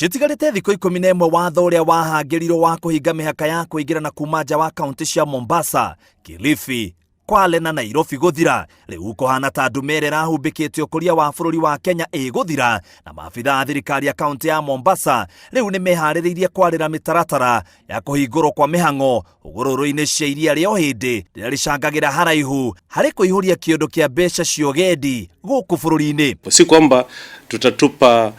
Citigarĩte thikũ 11 watho ũrĩa wahangĩrirwo wa kũhinga mĩhaka ya kũingĩra na kuma nja wa kaunti cia Mombasa, Kilifi, Kwale na Nairobi gũthira. Rĩu kũhana ta ndume ĩrĩa ĩrahumbĩkĩte ũkũria wa bũrũri wa Kenya ĩgũthira, na maabitha a thirikari ya kaunti ya Mombasa rĩu nĩ meharĩrĩirie kwarĩra mĩtaratara ya kũhingũrwo kwa mĩhang'o hũgũrũrũ-inĩ cia iria rĩa Ũhĩndĩ rĩrĩa rĩcangagĩra haraihu harĩ kũihũria kĩondo kĩa mbeca cia ũgendi gũkũ bũrũri-inĩ. Si kwamba tutatupa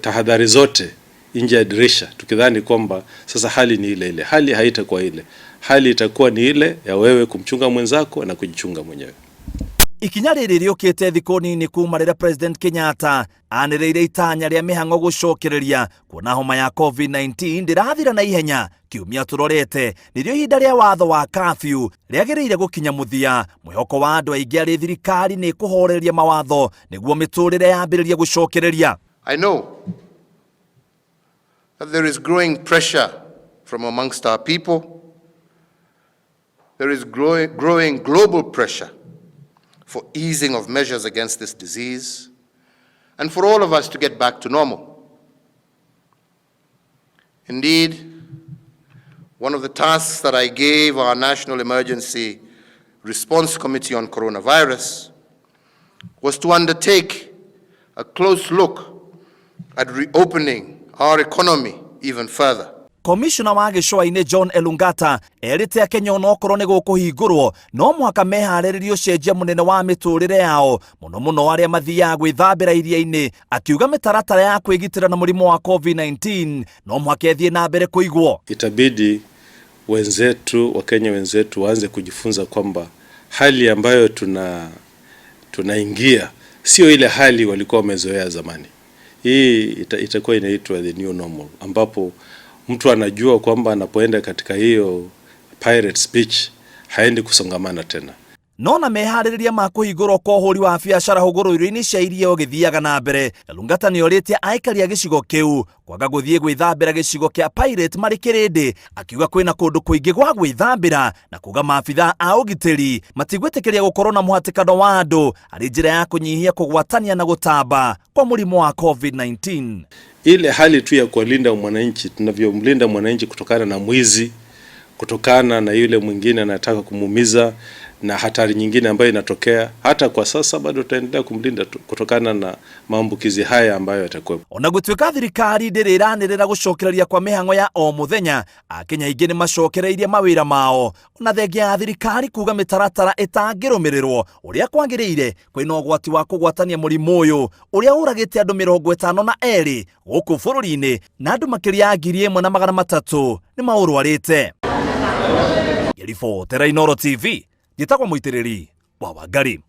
tahadhari zote nje ya dirisha tukidhani kwamba sasa hali ni ile ile. Hali haitakuwa ile. Hali itakuwa ni ile ya wewe kumchunga mwenzako na kujichunga mwenyewe. Ikinya rĩrĩ rĩũkĩte thikũ nini kuma rĩrĩa President Kenyatta anĩrĩire itanya rĩa mĩhang'o gũcokereria kuona homa ya COVID-19 ndĩrathira na ihenya. Kiumia tũrorete nĩrĩo ihinda rĩa watho wa curfew rĩagĩrĩire gũkinya mũthia. Mwĩhoko wa andũ aingĩ arĩ thirikari nĩ kũhoreria mawatho nĩguo mĩtũrĩre yambĩrĩrie gũcokereria. I know that there is growing pressure from amongst our people. There is growing global pressure for easing of measures against this disease and for all of us to get back to normal. Indeed, one of the tasks that I gave our National Emergency Response Committee on Coronavirus was to undertake a close look at reopening our economy even further. Komishona wa gĩcũa-inĩ John Elungata erĩte Akenya onokorwo nĩ gũkũhingũrwo no mũhaka meharĩrĩrie ũcenjia mũnene wa mĩtũrĩre yao, mũno mũno arĩa mathiaga gwĩthambĩra iria-inĩ, akiuga mĩtaratara ya kwĩgitĩra na mũrimũ wa COVID-19 no mũhaka ĩthiĩ na mbere kũigwo. Itabidi wenzetu, Wakenya wenzetu waanze kujifunza kwamba hali ambayo tunaingia sio ile hali walikuwa wamezoea zamani. Hii itakuwa inaitwa the new normal, ambapo mtu anajua kwamba anapoenda katika hiyo Pirates Beach haendi kusongamana tena. No na meharĩrĩria ma kũhingũrwo kwa ũhũri wa biacara hũgũrũrũ-inĩ cia iria ũgĩthiaga na mbere, Elungata nĩorĩtie aikari a gĩcigo kĩu kwaga gũthiĩ gwĩthambĩra gĩcigo kĩa Pirate marĩ kĩrĩndĩ, akiuga kwĩna kũndũ kũingĩ gwa gwĩthambĩra na kuga maabitha a ũgitĩri matigwĩtĩkĩria gũkorwo na mũhatĩkano wa andũ arĩ njĩra ya kũnyihia kũgwatania na gũtamba kwa mũrimũ wa COVID-19. Ile hali tu ya kuwalinda mwananchi, tunavyomlinda mwananchi kutokana na mwizi, kutokana na yule mwingine anataka kumuumiza na hatari nyingine ambayo inatokea, hata kwa sasa bado tutaendelea kumlinda tu kutokana na maambukizi haya ambayo yatakuwepo. Ona gũtuĩka thirikari ndĩrĩ ĩranĩrĩra gũcokereria kwa mĩhang'o ya o mũthenya, Akenya aingĩ nĩ macokereirie mawĩra mao, ona thengia ya thirikari kuga mĩtaratara ĩtangĩrũmĩrĩrwo ũrĩa kwagĩrĩire kwĩna ũgwati wa kũgwatania mũrimũ ũyũ ũrĩa ũragĩte andũ 52 gũkũ bũrũri-inĩ na andũ makĩria ya 1300 nĩ maũrwarĩte. Ngĩribotera Inooro TV, njĩtagwo Mũitĩrĩri wa Wangari.